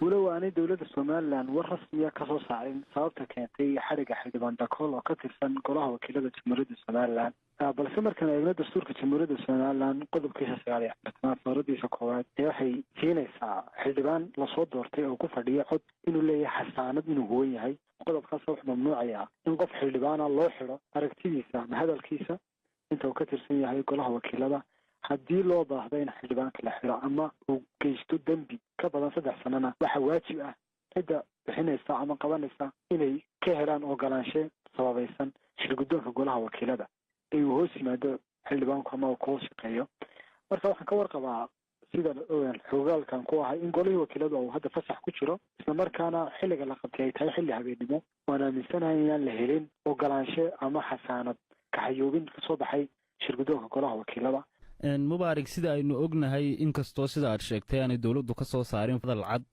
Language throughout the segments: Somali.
Walow aanay dowladda Somalilan war rasmiya kasoo saarin sababta keentay xadhigga xildhibaan Dhakool oo ka tirsan golaha wakiilada Jamhuuriyadda Somalilan, balse markaan eegno dastuurka Jamhuuriyadda Somalilan qodobkiisa 49aad farqadiisa koowaad ee waxay siinaysaa xildhibaan lasoo doortay oo ku fadhiya cod inuu leeyahay xasaanad inuu huwan yahay. Qodobkaas wuxuu mamnuucayaa in qof xildhibaana loo xidho aragtidiisa ama hadalkiisa inta uu ka tirsan yahay golaha wakiilada. Haddii loo baahdo in xildhibaanka la xidho ama uu geysto dembi ka badan 3 sanana, waxaa waajib ah cidda bixinaysa ama qabanaysa inay ka helaan ogolaanshe sababaysan shirguddoonka golaha wakiilada ee uu hoos yimaado xildhibaanku ama uu kuhoos shaqeeyo. Marka waxaan ka warqabaa, sida xogaalkan ku ahay, in golihii wakiiladu uu hadda fasax ku jiro, islamarkaana xilliga la qabtay ay tahay xilli habeennimo. Waan aaminsanahay inaan la helin ogolaanshe ama xasaanad kaxayoobin kasoo baxay shirguddoonka golaha wakiilada. Mubaarig, sida aynu ognahay, inkastoo sida aad sheegtay aanay dowladdu ka soo saarin hadal cad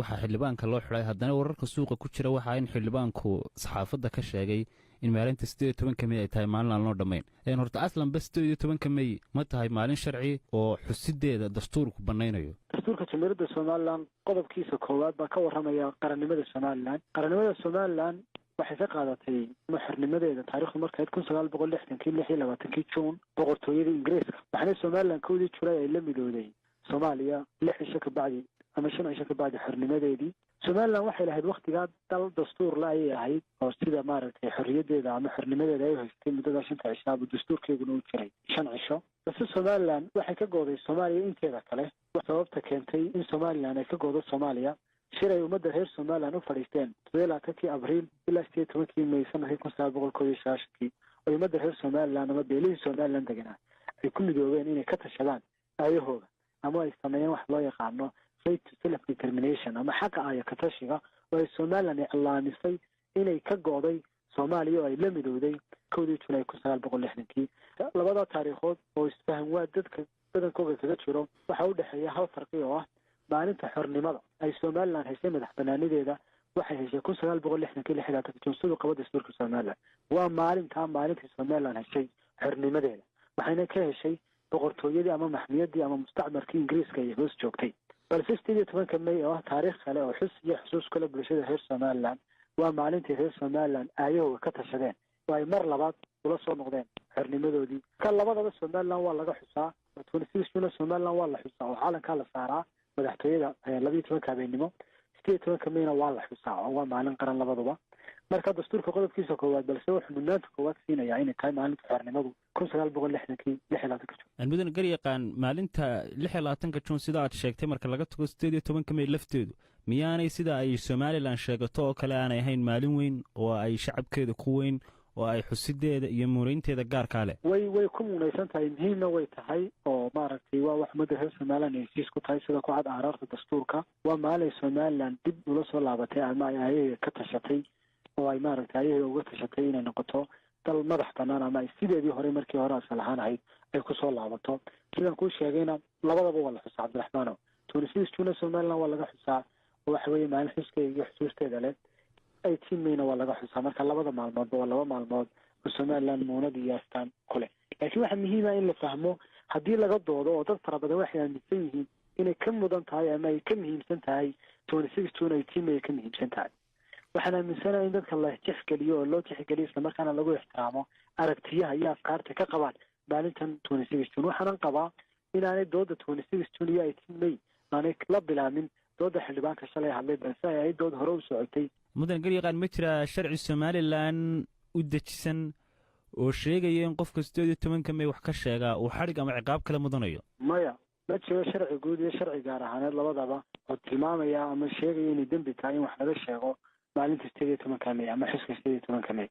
waxaa xildhibaanka loo xidhay, haddana wararka suuqa ku jira waxaa in xildhibaanku saxaafadda ka sheegay in maalinta 18-ka Mey ay tahay maalin aan loo dhammayn. Horta aslanba 18-ka Mey ma tahay maalin sharci oo xusideeda dastuurku bannaynayo? Dastuurka Jamhuuriyadda Somalilan qodobkiisa koowaad baa ka warramaya qarannimada Somalilan. Qarannimada Somalilan waxay ka qaadatay xornimadeeda taarikhdu markayd 1960-kii 26-kii Juun boqortooyada Ingiriiska, waxaana Somalilan 1-dii Julay ay la midooday Soomaaliya, 6 cisho ka bacdi ama 5 cisho ka bacdi xornimadeedii. Somalilan waxay lahayd waktigaa dal dastuurla ayay ahayd, oo sida maaragtay xorriyadeeda ama xornimadeeda ay haystay muddada shanta cishaaba dastuurkeeguna u jiray 5 cisho. Balse Somalilan waxay ka gooday Soomaaliya inteeda kale. Sababta keentay in Somalilan ay ka goodo Soomaaliya, shir ay ummadda reer Somalilan u fadhiisteen 27-kii Abriil ilaa 18-kii May sanadkii 1991-kii, oo ummadda reer Somalilan ama beelihii Somalilan deganaa ay ku midoobeen inay ka tashadaan aayahooga ama ay sameeyeen wax loo yaqaano right to self determination ama xaqa aayo katashiga, oo ay Somalilan iclaamisay inay ka go'day Soomaaliya oo ay la midowday 1-dii Julay 1960-kii. Labada taariikhood oo isfaham waa dadka badankooga kaga jiro waxaa u dhexeeya hal farqi oo ah maalinta xornimada ay Somalilan heshay madax banaanideeda waxay heshay 1960-kii 26-ka Juun, siduu qabo dastuurka Somalilan. Waa maalintaa maalintii Somalilan heshay xornimadeeda, waxayna ka heshay boqortooyadii ama maxmiyadii ama mustacmarkii Ingiriiska ay hoos joogtay. Balse 18-ka May oo ah taariikh kale oo xus iyo xusuus kale bulshada reer Somalilan, waa maalintii reer Somalilan aayahooga ka tashadeen oo ay mar labaad ula soo noqdeen xornimadoodii. Ka labadaba Somalilan waa laga xusaa. 26 June Somalilan waa la xusaa oo caalankaa la saaraa madaxtooyada 12-ka habeennimo. 18-ka Mayna waa la xusaa oo waa maalin qaran labaduba. Marka dastuurka qodobkiisa koowaad balse wuxuu mudnaanta koowaad siinayaa inay tahay maalinta xornimadu 1960-kii 26-ka Juun. Mudane garyaqaan, maalinta 26-ka Juun, sida aad sheegtay, marka laga tago 18-ka May lafteedu, miyaanay sida ay Somalilan sheegato oo kale aanay ahayn maalin weyn oo ay shacabkeeda ku weyn oo ay xusideeda iyo muureynteeda gaarkaa leh? Way ku muunaysan tahay, muhiimna way tahay, oo maaragtay waa wax ummadda reer Somalilan ay heshiis ku tahay sida ku cad aaraarta dastuurka. Waa maalin Somalilan dib ula soo laabatay ama ay aayaheeda ka tashatay oo ay maaragtay ayaheeda uga tashatay inay noqoto dal madax banaan ama ay sideedii horey markii hore asal ahaan ahayd ay kusoo laabato. Sidaan kuu sheegayna, labadaba waa la xusaa, Cabdiraxmaano. 26 June Somaliland waa laga xusaa oo waxa weeye maalin xuskeeda iyo xusuusteeda leh. 18 Mayna waa laga xusaa. Marka labada maalmoodba waa laba maalmood oo Somaliland muunad iyo astaan ku leh. Laakiin waxaa muhiima in la fahmo haddii laga doodo oo dad fara badan waxay aaminsan yihiin inay ka mudan tahay ama ay ka muhiimsan tahay 26 June 18 May ay ka muhiimsan tahay. Waxaan aaminsanahay in dadka la tixgeliyo oo loo tixgeliyo, islamarkaana lagu ixtiraamo aragtiyaha iyo afkaarta ka qabaan maalintan 26 June. Waxaanan qabaa inaanay dooda 26 June iyo 18 May aanay la bilaamin dooda xildhibaanka shalay hadlay, balse ay ahayd dood hore u socotay. Mudan garyaqaan, ma jiraa sharci Somalilan u dejisan oo sheegaya in qofka 18-ka May wax ka sheegaa uu xadhig ama ciqaab kale mudanayo? Maya, ma jiro sharci guud iyo sharci gaar ahaaneed labadaba oo tilmaamaya ama sheegaya inay dembi tahay in wax laga sheego maalinta 18-ka May ama xuska 18-ka May.